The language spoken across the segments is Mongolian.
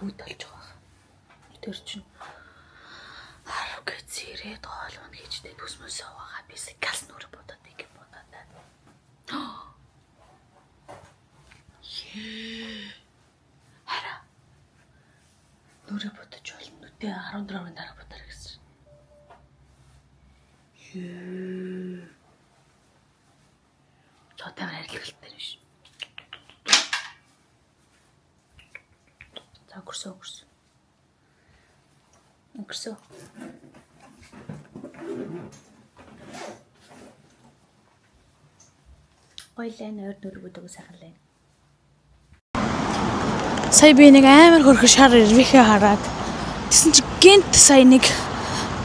Нүд болж байгаа. Тэр чинь 10 гэж ирээд хоол унд хийжтэй төс мөс аваагаа би газ нүрэ бодоод ингэ бодоод байна. Хараа. Нүрэ бодож болно. Нүдээ 14-ийн дараа бодоор гэсэн. Цоо тамир арилгалт дээр биш. За өнгөрсөө өнгөрсөө. Өнгөрсөө. Гоё лайн ойр нүргүүд сайхан лайн. Сая би нэг амар хөрхө шар ирвэхээ хараад тэгсэн чи гинт сая нэг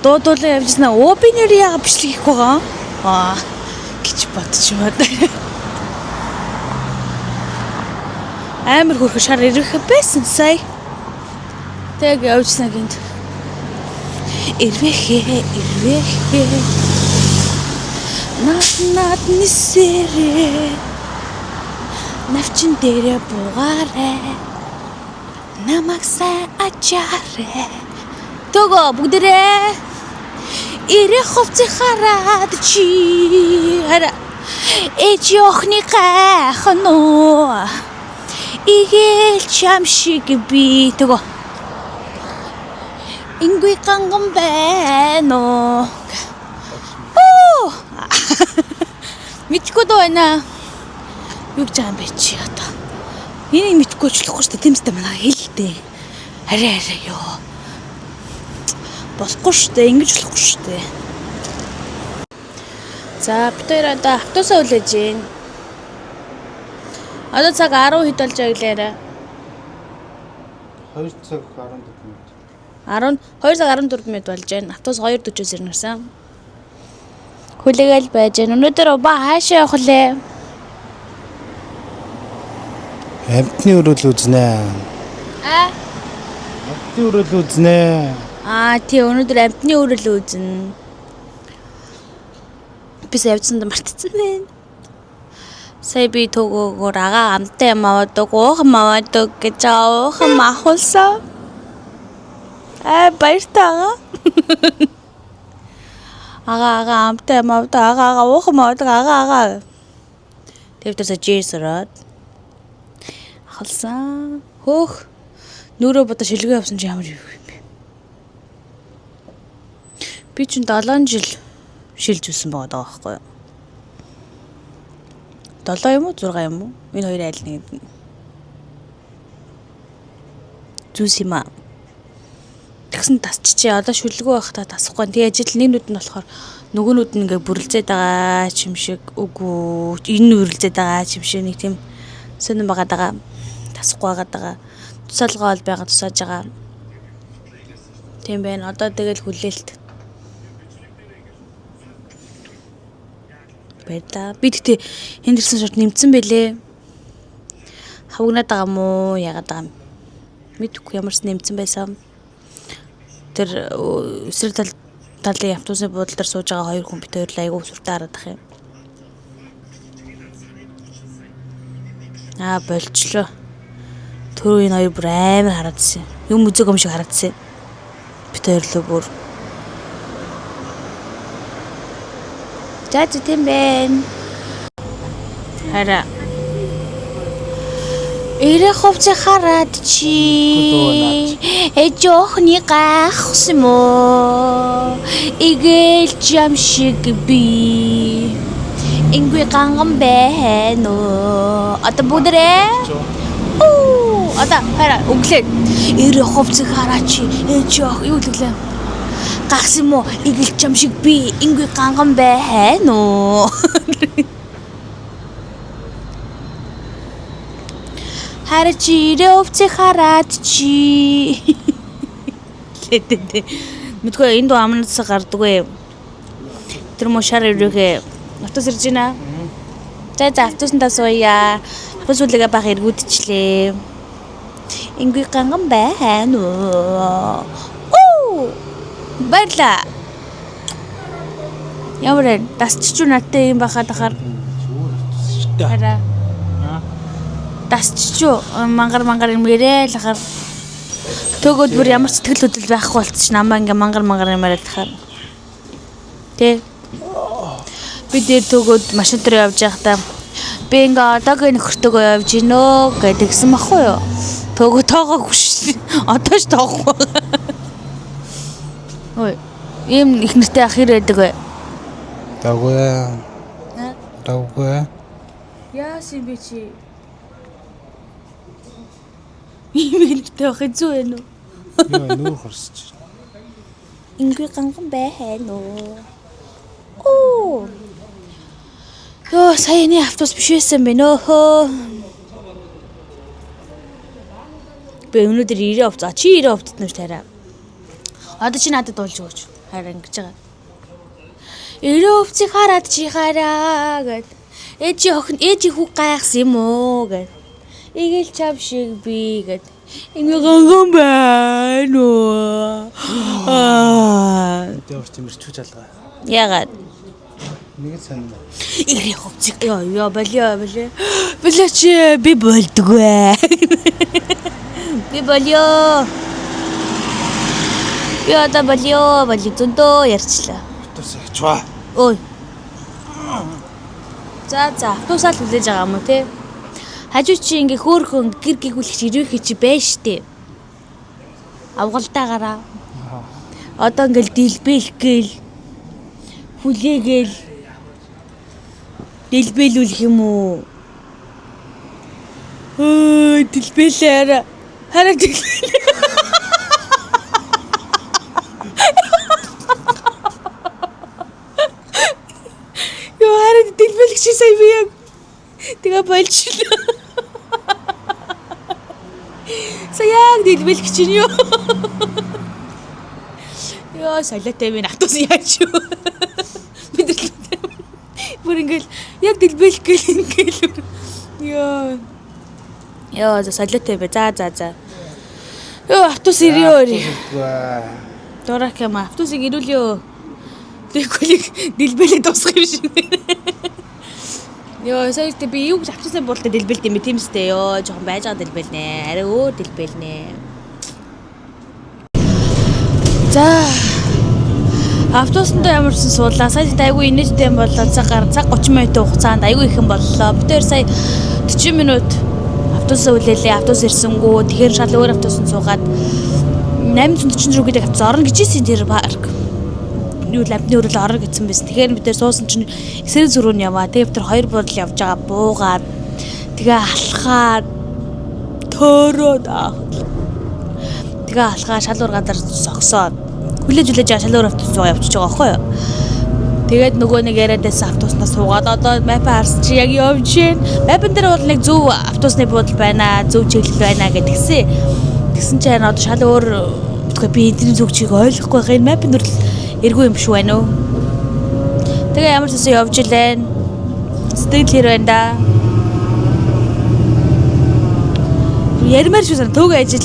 дуудуулан явжсэн аа өө би нэр яага бичлэг хийхгүй байгаа аа гэж бодчихмаад амар хөрхө шар ирвэхээ байсан сая тэг явжсан гинт ирвэхээ ирвэхээ над над нисэрээ навчин дээрээ буугаарай. Намайг сайн ачаарай. Төгөө бүгдээрээ ирэх хувцыг хараад чи хараа ээж охины гайхан уу игээл чам шиг би төгөө ингүй ганган байна уу. Оо мэдхгүй дөө байна. Юу гэж байгаа юм бэ чи одоо? Энийг мэдхгүй ч болохгүй шүү дээ. Тэмцтэй манай хэлтэй. Арай арай ёо. Болохгүй шүү дээ. Ингэж болохгүй шүү дээ. За бид хоёр одоо автобусаа хүлээж гин. Одоо цаг 10 хэд болж байгаа гэлээ. 2 цаг 14 минут. 10 2 цаг 14 минут болж байна. Автобус 2:40-оос ирнэ гэсэн. Хүлээгээл байж байна. Өнөөдөр уба хаашаа явах лээ? Амтны өрөөл үзнэ. Аа. Амтны өрөөл үзнэ. Аа тий өнөөдөр амтны өрөөл үзнэ. Би сая явжсанд мартцсан байна. Сая би төгөөгөр агаа амттай юм аваад өг, уух юм аваад өг гэж байгаа уух юм ахуулсан. Аа баяртай агаа. Агаа агаа амттай юм аваад агаа агаа уух юм аваад агаа агаа. Тэр сая жийс ороод ахалсан. Хөөх нүрээ бодо шилгээ явсан чи ямар юм бэ? Би чинь 7 жил шилж үсэн байгаа байхгүй юу? 7 юм уу 6 юм уу? Энэ хоёр айл нэг зүс юм аа. Тэгсэн тасчжээ. Одоо шүлгүү байхдаа тасахгүй. Тэгээ ажил нэг нүд нь болохоор нөгөө нүд нь ингээ бүрэлзээд байгаа ч юм шиг үгүй энэ үрэлзээд байгаа ч юм шиг нэг тийм сонирн байгаа даа. Тасахгүй байгаа даа. Тусаалгаа бол байгаа тусааж байгаа. Тийм байна. Одоо тэгэл хүлээлт. Баярлаа. Би тэгтээ энд ирсэн шорт нэмсэн бэлээ. Хавгнаад байгаа мó яагаад байгаа юм. Мэдгүй ямар ч нэмсэн байсан. Тэр эсрэг тал талын автобусны буудлын дээр сууж байгаа хоёр хүн бит хоёр л айгүй сүртэй хараад ах юм. Аа болчлоо. Түрүү энэ хоёр бүр амар хараадсэн. Юм үзег юм шиг хараадсэн. Бит хоёр л бүр. За за тийм байна. Хараа. Ирэх хувцыг хараад чи ээж охины гайхсан юм уу? Игээл жам шиг би ингүй ганган байна уу? Одоо бүгдээрээ Оо, одоо хараа өглөө. Ирэх хувцыг хараад чи ээж ох юу гэлээ? Гагсан юм уу? Игээл жам шиг би ингүй ганган байна уу? Хараа чи ирээ өвцөө хараад чи. Лэдэ. Мэдгүй энэ дуу амнаас гардаггүй. Тэр мө шар өрөөхөө. Автобус ирж байна. За за автобусандаа сууя. Автобус үлээгээ бага эргүүдчлээ. Ингүй ганган байна уу? Оо! Баярлаа. Ямар вэ? Дасчч юу надтай юм байхад ахаар. Зүгээр. Хараа. Дасчч юу мангар мангар юм яриа л ахаар. Төгөөд бүр ямар ч сэтгэл хөдлөл байхгүй болчих чи намаа ингээ мангар мангар юм яриад тахаар. Тэ. Би дээр төгөөд машин дээр явж байхдаа би ингээ одоогийн нөхөртөөгөө явж гинөө гэдгсэн баггүй юу? Төгөө тоогоогүй ш. Одоо ч тоохгүй. Ой. Ийм их нэртэй ах хэр байдаг вэ? Давгүй. Давгүй. Яасан бэ чи? Ийм их нэртэй ах хэзүү байна уу? Юу нүүр хорсч. Ингээ ганган байхай нөө. Оо. Йоо, сая энэ автобус биш байсан бэ нөөхөө. Би өнөөдөр 90 авц. А чи 90 авцсан юм тарай. Одоо чи надад дуулж өгөөч. Хараа ингэж байгаа. 90 авцыг хараад чи хараа гэд. Ээжи охин ээжи хүү гайхсан юм уу гэд. Игэл чам шиг би гэд. Ингээ ганган байна уу? Аа. Тэ урт мэрчүү жалгаа. Ягаад? Нэг л сонь. Ирээ хувцыг ёо ёо болио болио. Болио чи би болдгоо. Би болио. Би одоо болио болио зөндөө ярьчлаа. Автобус ячваа. Ой. За за автобусаа л хүлээж байгаа юм уу те? Хажуу чи ингээ хөөхөн гэр гигүүлэх ирвэхий чи байж штэ. Авгалдаагаараа. Одоо ингээл дэлбэлэх гээл хүлээгээл дэлбэлүүлэх юм уу? Өө дэлбэлээр хараа дэлбэл. Йоо хараа дэлбэлэх чи сая би яг тэгээ болчихлоо. Сая яг дэлбэлэх чинь юу? Йоо солиотой минь автобус яаж юу? Мэдрэлтэй. Бүр ингээл яг дэлбэлэх гэл ингээл. Йоо. Йоо за солиотой бай. За за за. Йоо автобус ирээ өөр. Дурак юм автобусыг ирүүлээ. Тэгвэл дэлбэлээ дуусгах юм шиг. Йоо сая тэ би юу гэж автобусны буудалд дэлбэлт юм бэ тийм үстэй. Йоо жоохон байж байгаа дэлбэлнэ. Арай өөр дэлбэлнэ. За автобусанд ямарсан суулаа. Сая тэт айгүй инээдтэй юм боллоо. Цаг гар цаг 30 минутын хугацаанд айгүй их юм боллоо. Бид хоёр сая 40 минут автобусаа хүлээлээ. Автобус ирсэнгүү. Тэгэхээр шал өөр автобусанд суугаад 846 гэдэг автобус орно гэж ирсэн тэр парк. Юу л амтны өрөөл орно гэсэн байсан. Тэгэхээр бид хоёр суусан чинь эсрэг зүрүү нь яваа. Тэгээ бид тэр хоёр буудал явж байгаа буугаад тэгээ алхаад төөрөөд аах. Тэгээ алхаа шал уур газар зогсоод хүлээж хүлээж шал уур автобус руу явчихж байгаа байхгүй юу? Тэгээд нөгөө нэг яриад байсан автобуснаас суугаад одоо map харсан чи яг явж гин. Map-н дээр бол нэг зөв автобусны буудал байна, зөв чиглэл байна гэдгсэн. Тэгсэн чинь харин одоо шал өөр тэгэхээр би эдний зүг чиг ойлгохгүй байгаа. Энэ map-н хүртэл эргүй юм биш байна уу? Тэгээ ямар ч гэсэн явж илэн. Сэтгэл хэр байна да. Ярмаар шүү сан төг ажил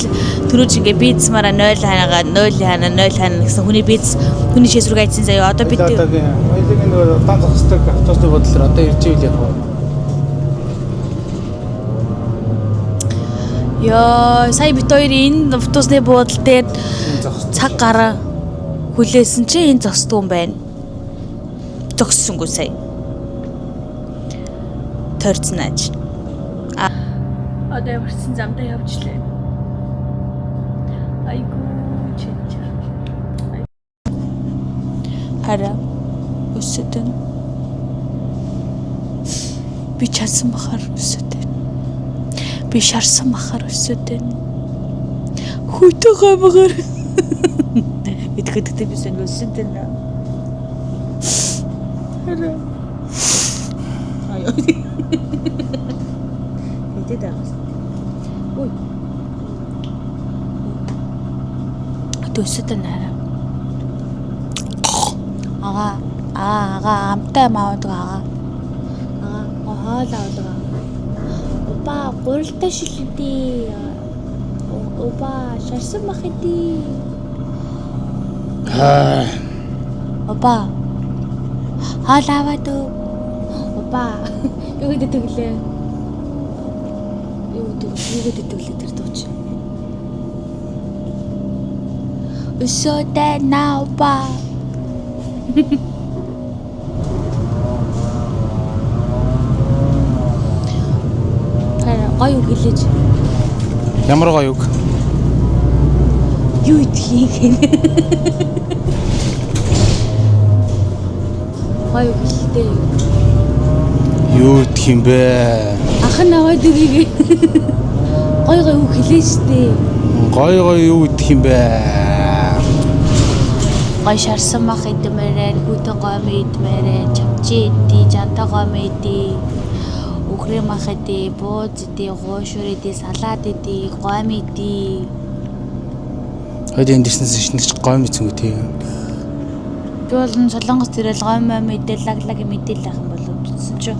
төрөөж ингээ бийцмаараа 0 ханаага 0 хана 0 хана гэсэн хүний бийц хүний шээс рүү айцсан заяа. Одоо бид Одоогийн хоёулын нөгөө удаан зогсдог автобусны буудлаар одоо ирж ивэл яг уу. Йоо, сая бит хоёр энэ автобусны буудал дээр Зогсдог. цаг гараа хүлээсэн чи энэ зогсдгүй юм байна. Зогссонгүй сая. Тойрцсон аж. Одоо ямарчсан замдаа явжлаа. Айгуу чи. Хараа өсөдөн. Би чадсан бахар өсөдөн. Би шарсан бахар өсөдөн. Хүйтэн гамгаар. Итгэдэгтэй би сэн өсөдөн. Хараа. Аяа. Хэдэд байгаас. Ой. Төсөдөн хараа. Ага. Аа, ага, амтай маадаг ага. Ага, хоол авдаг. Опа, гурилтай шилдээ. Опа, шарсан мах идээ. Аа. Опа. Хоол аваад өг. Опа. Юу гэдэг тэглээ? Юу гэдэг юу гэдэг тэглээ тэр дууч. Өсөөдэй наава. Тэр гоё үг хэлээж. Ямар гоё үг. Юу идэх юм гэнэ. Гоё үг хэлтэй. Юу идэх юм бэ? Ах нь аваад үгийг. Гоё гоё үг хэлээж штэ. Гоё гоё юу идэх юм бэ? Гоё шарсан мах идмээрэн, хүйтэн гом идмээрэн, чавчи идий, жантаа гом идий, үхрийн мах идий, бууз идий, хуушуур идий, салаад идий, гом идий. Хойд энд ирсэнээс шинэгч гоё мэдсэнгүй тийм. Би бол энэ Солонгос тэрэл гом мом идэл, лаг лаг юм идэл байх юм болов гэсэн чи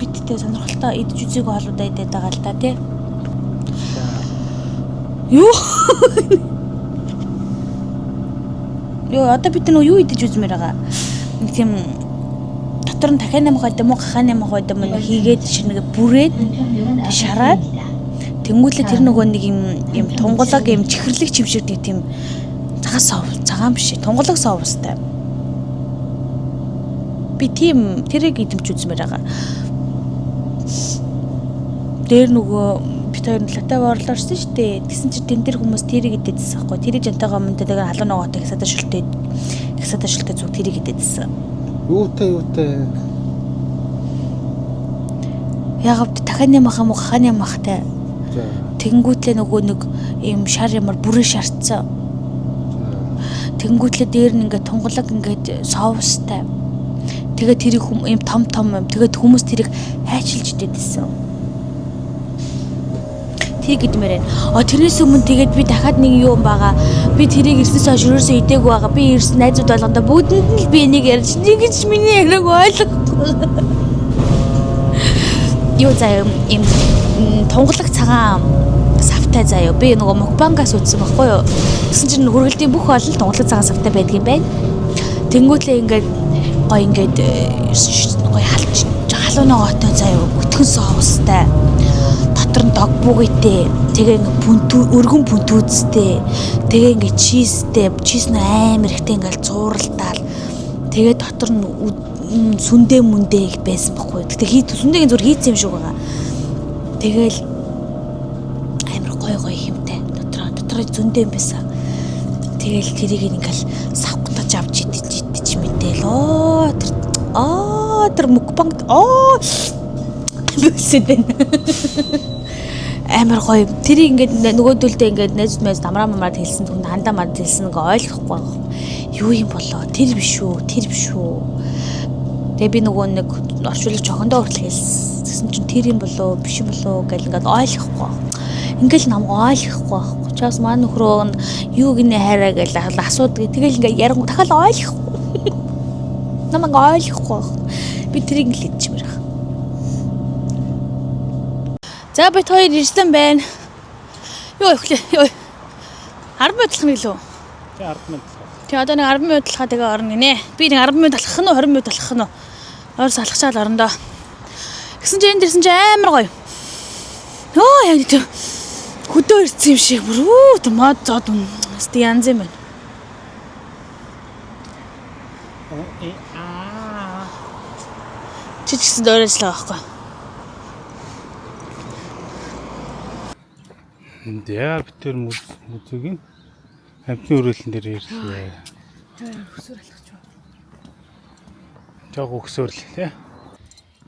бидтэй сонирхолтой идэж үзээгүй хоолуудаа идээд байгаа л та тий. Юу? Юу одоо бид нөгөө юу идэж үзмээр байгаа. Нэг тийм дотор нь дахиад нэмэх байд юм уу, гахаа нэмэх байд юм уу хийгээд ширнэгэ бүрээд шараад тэнгуүлээ тэр нөгөө нэг юм юм тунгалаг юм чихэрлэг чимшиг нэг тийм цагаан сов цагаан биш тунгалаг соустай. Би тийм тэрийг идэмч үзмээр байгаа. Дээр нөгөө бит хоёр латаг орлоорсон шүү дээ. Тэгсэн чинь тэн дээр хүмүүс тэрийг идэдсэн байхгүй. Тэрийг жантайгаа өмнө тэгээ халуун ногоотой их садаа шүлтэй их садаа шүлтэй зүг тэрийг идэдсэн. Юутай юутай. Яг дахиад нэмэх юм уу гахаа нэмэхтэй. За. Тэнгүүтлээ нөгөө нэг ийм шар ямар бүрэн шарцсан. Тэнгүүтлээ дээр нь ингээд тунгалаг ингээд соустай. Тэгээд тэрийг хүм ийм том том юм. Тэгээд хүмүүс тэрийг хайчилж идэдсэн. Тэг гэдмээр байна. А тэрнээс өмнө тэгээд би дахиад нэг юм байгаа. Би тэрийг ирсэнээс хойш ерөөсөө идээгүй байгаа. Би ирсэн найзууд болгондоо бүгдэнд нь л би энийг ярьж нэг ч миний яриаг ойлгохгүй. Юу заяа юм тунгалаг цагаан савтай заяа. Би нөгөө мукбангаас үзсэн байхгүй юу? Тэгсэн чинь хүргэлтийн бүх хоол нь тунгалаг цагаан савтай байдгийн байна. Тэнгүүтлээ ингээд гой ингээд гой халж халуун ногоотой заяа өтгөн соустай дотор нь дог бүгэтэй тэгээ ингээ бүнтүү өргөн бүнтүүцтэй тэгээ ингээ чизтэй чиз нь амар ихтэй ингээл цууралдаал тэгээ дотор нь сүндэ мүндэ их байсан байхгүй. Гэтэ хий сүндэгийн зүр хийцэн юм шиг байгаа. Тэгэл амар гой гой хэмтэй дотроо дотроо зөндөө юм байсан. Тэгэл тэрийг ингээл савгтаж авч идэж идэж мэдээл оо тэр аа тэр мукбанг оо бэлсэд байна. Амар гоё. Тэрийг ингээд нөгөөдөлдөө ингээд найзууд майз намраа мамраад хэлсэн түн хандаа манд хэлсэн ингээ ойлгохгүй байгаа. Юу юм болоо? Тэр биш үү? Тэр биш үү? Тэгээ би нөгөө нэг орчуулагч охиндоо хүртэл хэлсэн. Тэгсэн чинь тэр юм болоо, биш юм болоо гэл ингээд ойлгохгүй байгаа. Ингээл нам ойлгохгүй байхгүй. Чаас маань нөхрөө нь юу гинэ хайраа гэл асуудаг. Тэгэл ингээд яран дахиад ойлгохгүй. Нам ингээ ойлгохгүй байгаа. Би тэрийг л идчихмээр байна. За бит хоёр ирсэн байна. Юу ихлэ. Юу. 10 минут талах нь гэлөө. Чи 10 минут. Тэг одоо нэг 10 минут талахаа тэгээ орно гинэ. Би нэг 10 минут алхах нь уу 20 минут алхах нь уу? Ойр салхачаал орно доо. Тэгсэн чинь энд ирсэн чинь амар гоё. Өө яг нэг тийм хөдөө ирсэн юм шиг бүр үү тэг мод зод үн. Хэвээ янз юм байна. Чи ч гэсэн дөөрэж л байгаа байхгүй. Энд яа битэр мүзүгийн амтны өрөөлөн дээр ирлээ. Өсөр алхаж ба. Жог өксөөрл тий.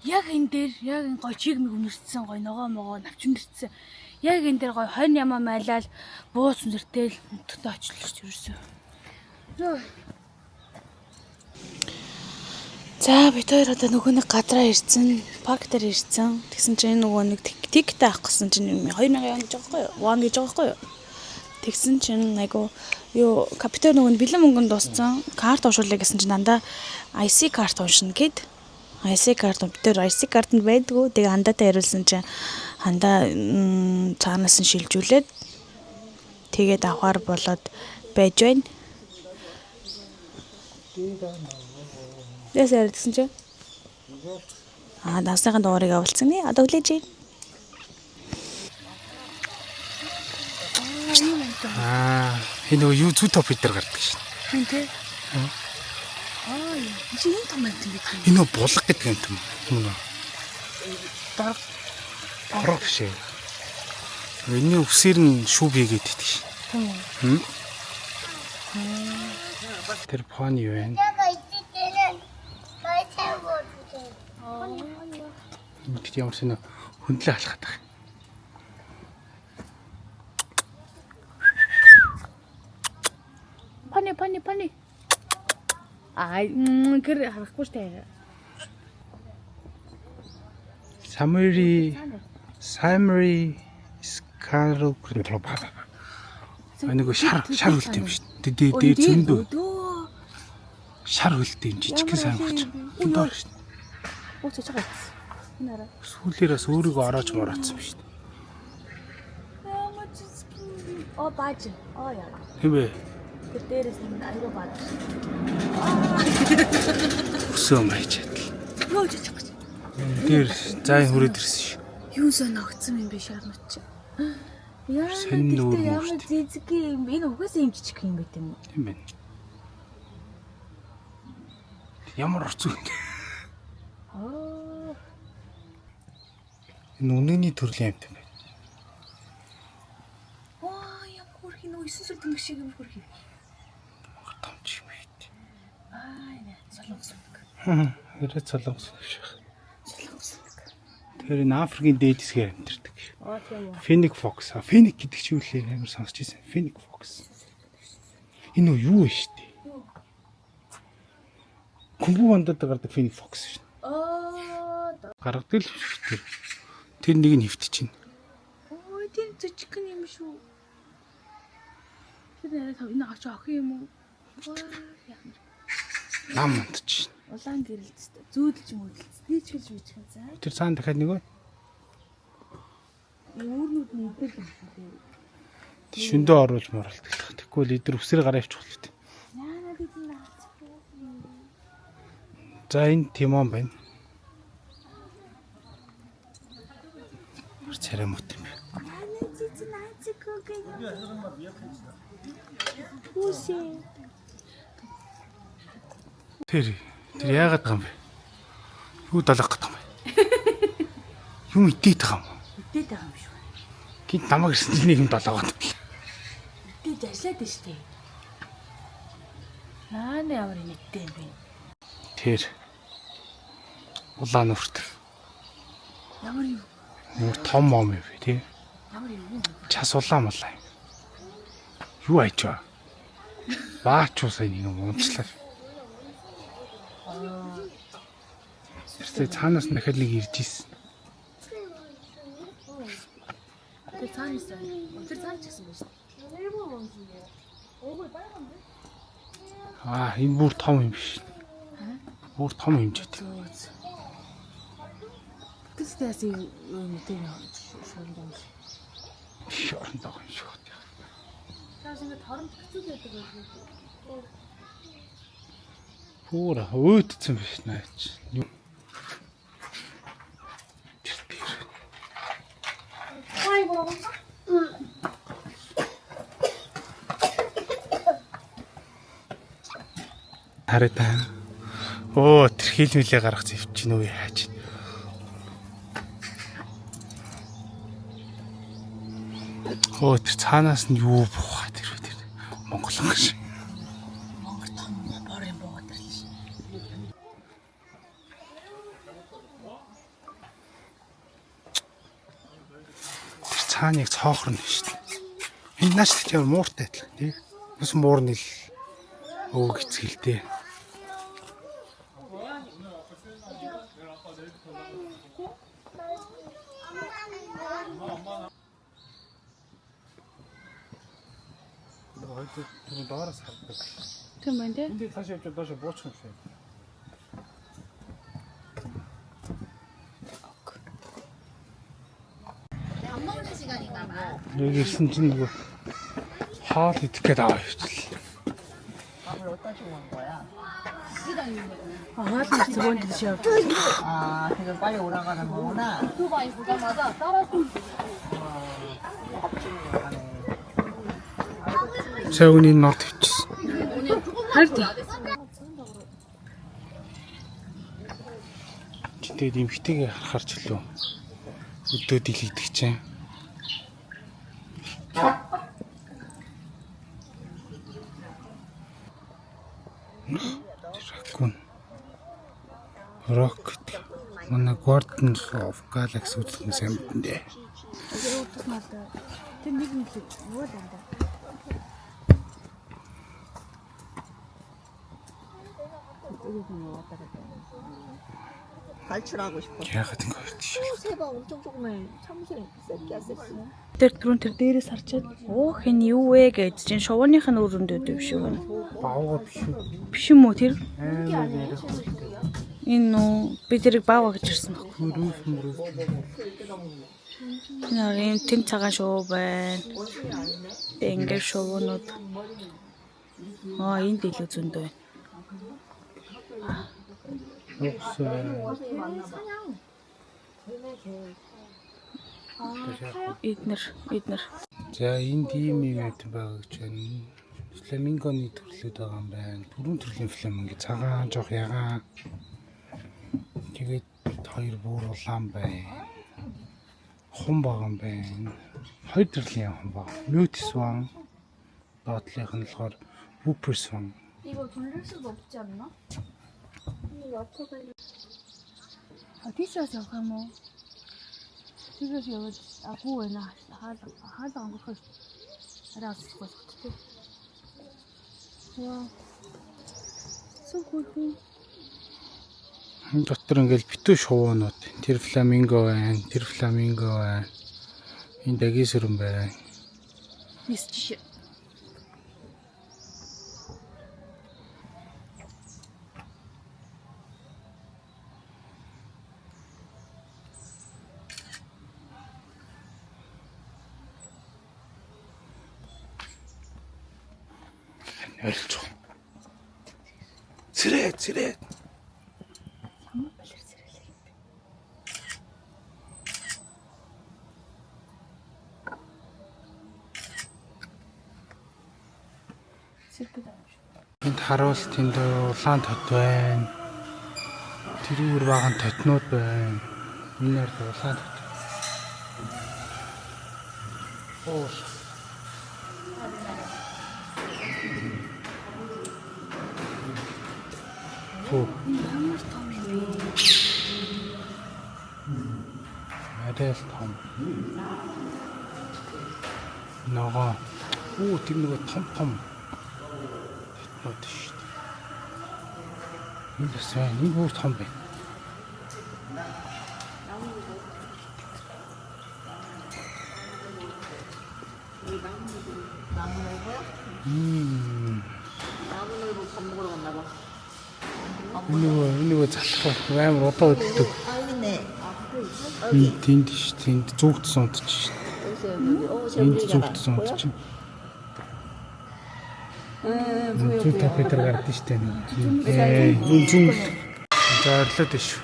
Яг энэ дээр яг энэ гой чиг миг үнэртсэн гой ногоо могоо навч үнэртсэн. Яг энэ дээр гой хонь ямаа майлал бууц үнэртэл нутагтаа очлоо ч ерөөсөө. За бид хоёр одоо нөгөө нэг газраа ирсэн, парк дээр ирсэн. Тэгсэн чинь нөгөө нэг тикет авах гэсэн чинь 2000 ян гэж байгаа байхгүй юу? Вон гэж байгаа байхгүй юу? Тэгсэн чинь айгу юу капитан нөгөө нь бэлэн мөнгөнд дууссан. Карт уншуулъя гэсэн чинь дандаа IC карт уншина гэд. IC карт бид тэр IC картанд байдгүй. Тэгээ хандаатай хариулсан чинь хандаа цаанаас нь шилжүүлээд тэгээд авахар болоод байж байна. Яс ярьдсан чи? Аа, дансныхын дугаарыг авалцсан нэ. Одоо хүлээж. Аа, энэ нөгөө юу зүү топ дээр гардаг шин. Тийм тий. Аа, чи энэ том амт юм бэ? Энэ нөгөө булаг гэдэг юм юм. Юм уу? Дорог. Бороо биш ээ. Энэний үсээр нь шүүб хийгээд идэг шин. Тийм үү? Хм? Тэр пони байна. 내가 있을 때는 말 채워주세요. Энд ямар ч нэг хөндлөө алхаад байгаа. Пони, пони, пони. Аа, гэр харахгүй штэ. Samuri Samuri Scarl Нэг шар шар хөлт юм шүү дээ. Дээр дээр зөндөө шар хөлт юм жижигхэн сайн хөлт. Энэ доор шүү дээ. Оо цочоо гарсан. Энэ араа. Сүүлээр бас өөрийгөө ороож мороодсон юм шүү дээ. Ямар жижиг. Оо бааж. Оо яа. Тийм ээ. Тэр дээрээс нь аюу бааж. Өсөө маяж чадлаа. Юу жижиг гэж. Дээр зайн хүрээд ирсэн шүү. Юу соногцсон юм бэ шарнууд чи. Яа, Сонин нүүр тэгтээ ямар мөрт. жижиг юм. Энэ угаасаа юм жижиг юм байт юм уу? Тийм байна. Ямар орцсон юм бэ? Аа. Энэ үнэний төрлийн амьтан байна. Ваа, ямар хөөрхий нөгөө 9 сүр тэмдэг шиг юм хөөрхий. Том ч юм бэ. Аа, энэ солонгос үнэг. Хэрэг солонгос шиг. Солонгос үнэг. Тэр энэ Африкийн дээд хэсгээр амьдардаг. Аа, тийм үү. Fennec Fox. Fennec гэдэг чи юу лээ амар сонсч ирсэн. Fennec Fox. Энэ үү юу вэ шүү дээ? Кумбу бандад гардаг Fennec Fox шүү. Аа, Гаргадаг л шүү дээ. Тэр нэг нь хөвтчихэв. ой, тийм жижигхэн юм шүү. Тэр нэрээ тав энэ ач охин юм уу? Ваа, ямар Нам унтчих. улаан гэрэлцтэй. Зүүдэлж мөдөлц. Нийчгэлж бичгэн за. Тэр цаана дахиад нэг байна. Үүрнүүд нь эдгээр юм шүү дээ. Шөндөө оруулж моралдах. Тэгэхгүй л эдэр үсэр гараа явчих бол тээ. Яана бид наацгүй. За энэ Тимон байна. Ямар царай мут юм бэ? Яана цэцэн наацгүй гэх. Үсэ. Тэр тэр яагаад байгаа юм бэ? Юу далах гэдэг юм бэ? Юм идээд байгаа юм уу? Үдээд байгаа юм шүү. Гинт намайг ирсэн чинь нэг юм долоогоод байна. Үдээд ажиллаад байна шүү дээ. Яана ямар инээдтэй юм бэ? Тэр улаан үрт. Ямар юу? Ямар том мом юм бэ тий? Ямар юу юм? Час улаан мулаа юм. Юу айч вэ? Баач уу сая нэг юм унцлаа. Тэрсээ цаанаас нь дахиад нэг ирж исэн. Тэр цаана байсан. Тэр цаана ч гэсэн байна шүү дээ. Аа энэ бүр том юм биш. Бүр том хэмжээтэй. Зөө зөө. Тэр яасан юм тийм шоронд юм шиг. Шоронд байгаа юм шиг байна. Цааш ингээд торомт хэцүү байдаг байх. Бүр өөдсөн биш наач. Тэр тэр. Хараа та. Оо тэр хил мэлээ гаргах зэвч чинь үү яаж. Оо тэр цаанаас нь юу бууха тэр тэр Монголон гэж. Монгол том бор юм буугаад ирлээ шин. Тэр цаана яг цоохорно шүү дээ. Энэ нааш тийм мууртай адилхан тий. Бас муурны л өвөг эцгэлтэй. Тэр доороос хардаг. Тийм байна тий. Энд цааш явж доош буучих юм шиг. Яг ирсэн чинь нөгөө хоол идэх гээд аваа явчихлаа. Аа л зөвөн тийш яв. 아, 지금 빨리 올라가는 거구나. 오토바이 보자마자 따라서. Сая үний нор тавьчихсан. Харин Чи тэгээд эмхтэйгээ харахаар ч лөө өдөө дэлгийдэг чинь. Ракун. Рок гэдэг. Манай Guardians of Galaxy үзлэн сайн мэдэн дээ. Тэр нэг юм л юу л юм да. 탈출하고 싶어. Яагаад ингэ хоёр тийш. 새봐 엄청 조그매. 참새 새끼야 새끼. Тэр түрүүн тэр дээрээс харчаад уух энэ юу вэ гэж чинь шувууных нь үр өндөд юм шиг байна. Баавга биш үү? Биш юм уу тэр? Амар яриах. Энэ нүү би тэрийг баава гэж ирсэн баг. Хөрөөс мөрөөс. Энэ хөр ийм тэм цагаан шувуу байна. Тэг ингээд шувуунууд. Аа энд илүү зөндөө байна. Эднэр эднэр. За энд ийм юм юмт байгаа гэж байна. Фламингоны төрлүүд байгаа юм байна. Дөрвөн төрлийн фламинго цагаан, жоох ягаан. Тэгээд хоёр бүр улаан байна. Хум байгаа юм байна. Хоёр төрлийн хум байгаа. Mute swan. Доотлынх нь болохоор Whooper swan. 이거 돌릴 수도 없지 않나? А тийшээс явах юм уу? Тийшээс яваад агуу байна. Хаал хаал өнгөрөхөс арай асах болох тий. Яа. Сүх хүү. Энэ дотор ингээл битүү шувуунууд. Тэр фламинго байна, тэр фламинго байна. Энэ дагисүрэн байна. Нисч. Ойлцоо. Цэрээ, цэрээ. Ямар балер зэрэглэх юм бэ? Сэрбэг юм шиг. Энд харуул тэнд улаан тот байна. Тэрүүр баган тотнууд байна. Энэ ард улаан тот. Уул. Хөө. Ямар том юм бэ? Арай л том. Ногоо. Үү тэр нөгөө том том тотнууд шүү дээ. Энэ бас байна. Энэ бүр том байна. 나무 넓어요? Мм. 나무 넓어 밥 먹으러 갔나 봐. Энэ нөгөө энэ нөгөө залах амар удаа хөдөлдөг. 아 여기 있네. Энэ тэнд шүү тэнд зүгтсэн унтчих шүү. 여기서 여기. 어 Энд 저기 зүгтсэн унтчих. 응 보여 Зүг 보여. тавх дээр гардаг шүү дээ. Ээ, зүүн зүүн. За орлоод байна шүү.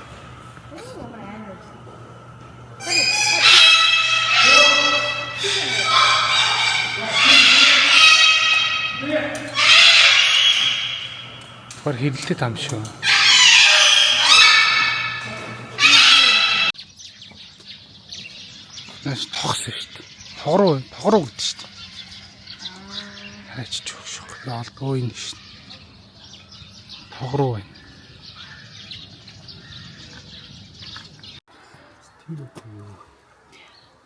Бар хэрэлдэт ам шүү. Наш тогс шүү дээ. Тогруу, тогруу гэдэг шүү дээ. Арайч чөөх шүү. Яалгүй энэ шүү. Тогруу байна.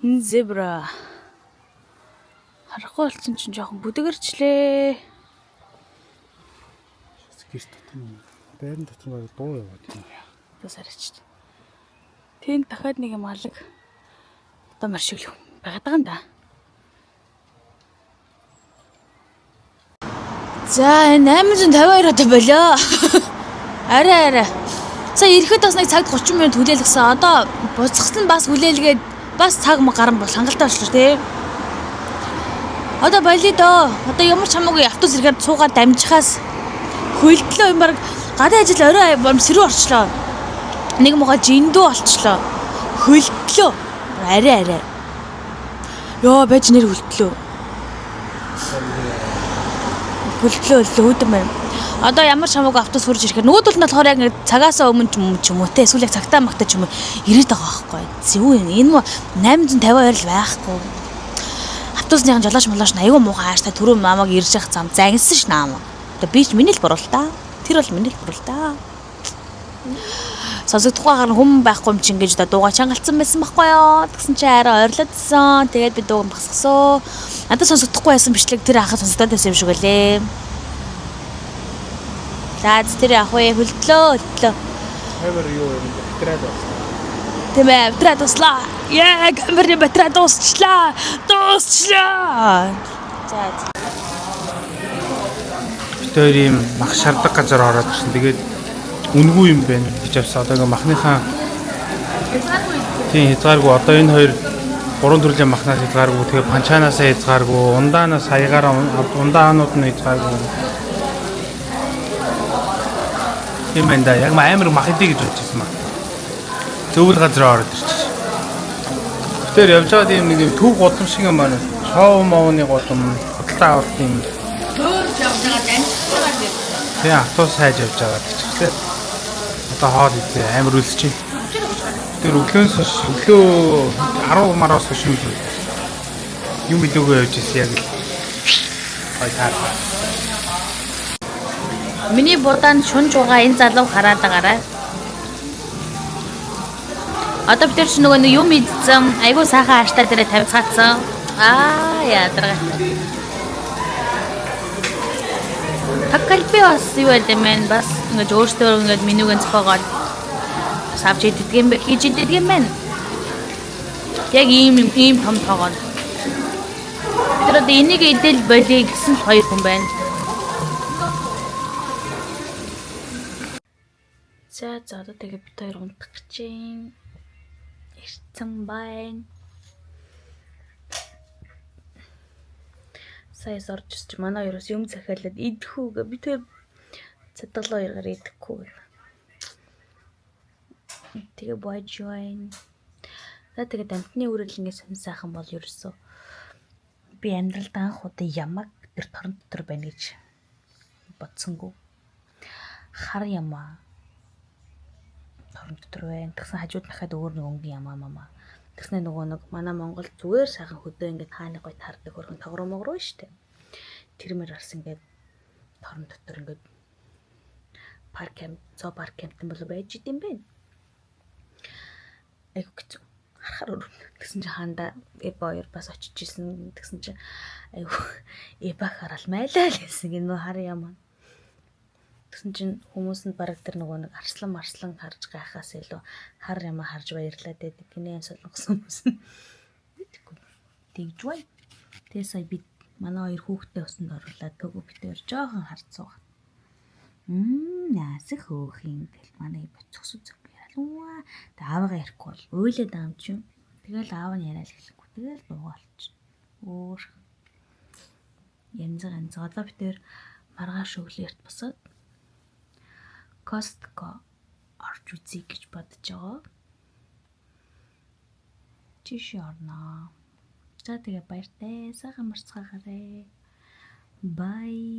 Энэ зебра. Харахгүй болсон чинь жоохон бүдгэрчлээ. Гэрт дотор нь байран дотор нь баг дуу яваад байна. Бас арайч. Тэнд дахиад нэг юм алаг одоо мар шиг л байгаад байгаа юм да. За энэ 852 одоо болоо. Арай арай. Сая ирэхэд бас нэг цагт 30 минут хүлээлгэсэн. Одоо буцахсан нь бас хүлээлгээд бас цаг гарan бол хангалттай болчихлоо тий. Одоо болио доо. Одоо ямар ч хамаагүй автобус ирэхээр цуугаар дамжихаас хөлдлөө юм баг гадаа ажил орой борм сэрүү орчлоо. Нэг муга жиндүү олчлоо. Хөлдлөө. Арай арай. Йоо байж нэр хөлдлөө. Хөлдлөө хөлдлөө хүүдэн байна. Одоо ямар ч хамаагүй автобус хурж ирэхээр нөгөөдөл нь болохоор яг ингээд цагаасаа өмнө ч юм ч юм уу те эсвэл яг цагтаа магтаа ч юм уу ирээд байгаа байхгүй. Зүү юм. Энэ мө 852 л байхгүй. Автобусныхан жолооч молооч нь айгүй муухай ааштай түрүү намайг ирж явах зам зангисан ш наам. Одоо би ч миний л буруу л та. Тэр бол миний л буруу л та. Сонсогдохгүй хагаар хүн байхгүй юм чинь гэж одоо дууга чангалцсан байсан байхгүй юу. Тэгсэн чинь арай ойрлоодсон. Тэгээд би дууг багсгасан. Надад сонсогдохгүй байсан бичлэг тэр ахад сонсогдоод байсан юм шиг үлээ. За тэр ах вэ хөлдлөө хөлдлөө. Камер юу юм бэ? Батарей дуусна. Тийм ээ, батарей дуслаа. Яа, камерны батарей дуусчлаа. Дуусчлаа. За. Бид хоёр ийм мах шардаг газар ороод ирсэн. Тэгээд үнгүй юм байна гэж авсан. Одоо ингээ махныхаа тийм хязгааргүй. Одоо энэ хоёр гурван төрлийн махнаас хязгааргүй. Тэгээ панчаанаас хязгааргүй, ундаанаас хаягаараа ундаанууд нь хязгааргүй. Тийм байна да. Яг амар мах идэ гэж бодож ирсэн маа. Зөвл газар ороод ирчих. Тэр явж байгаад ийм нэг юм төв гудам шиг юм байна. Шоу моуны гудам, худалдаа авалт юм. Тийм автобус хайж явж байгаа гэж байна. Одоо хоол идээ амар өлсөж байна. Тэр өглөөнс хойш өглөө 10 мараас хойш юм л юм илүүгээ явж ирсэн яг л гой таарсан. Миний будаанд шунж байгаа энэ залуу хараад байгаарай. Одоо бид нар ч нөгөө нэг юм идсэн, айгүй сайхан ааштай дээрээ тавьцгаацсан. Аа ядаргатай. Таккальби бас юу байд юм бэ? Бас ингэж өөртөө ингэж менюг нь зохиогоод бас авч иддэг юм бэ? Хийж иддэг юм байна. Яг ийм юм ийм том тоогоо. Бид нар одоо энийг идэл болиё гэсэн л хоёр хүн байна. За за одоо тэгээ бид хоёр унтах гэж байна. Ирсэн байна. Сая орж ирч манай хоёроос юм захиалаад идэх үү гэ би тэр цэдэглээ хоёроор идэхгүй гэх. Тэгээ болж байна. За тэгээ амтны үрэл ингэ сонь сайхан бол ерөөсөө би амьдралд анх удаа ямаг тэр торон дотор байна гэж бодсонгүй. Хар ямаа торон дотор байна. Тэгсэн хажууд дахиад өөр нэг өнгийн ямаа мамаа. Тэгснэ нөгөө нэг манай Монгол зүгээр сайхан хөдөө ингээд хааны гой таардаг хөрхөн тогроо могроо штэ. Тэр мөр бас ингээд торон дотор ингээд парк юм, зоо парк юмтан болоо байж идэм бэ. Айгу хэцүү. Харахаар өрөв. Тэгсэн чинь хаанда Эба хоёр бас очиж исэн. Тэгсэн чинь айгу Эба харал майлаа л гэсэн гинөө хар юм. Тэгсэн чинь хүмүүс нь бараг тэр нөгөө нэг арслан марслан харж гайхаас илүү хар юм харж баярлаад байдаг гинэ солонгос хүмүүс нь. Мэдгүй. Тэгж бай. Тэгээ сая бид манай хоёр хүүхдээ усанд оруулаад төгөө битээр жоохон харцууга. Яасан хөөх юм гэл манай боцгос үзэг яриа. Тэг аавыгаа ярихгүй бол уйлаад байгаа юм чинь. Тэгэл аав нь яриад эхлэхгүй. Тэгэл дуугаалч. Өөр янз янз одоо бид тэр маргааш өглөө эрт босоод Costco орж үзье гэж бодож байгаа. Чишээ орноо. За тэгээ баяртай. Сайхан марцгаагаарэ. Bye.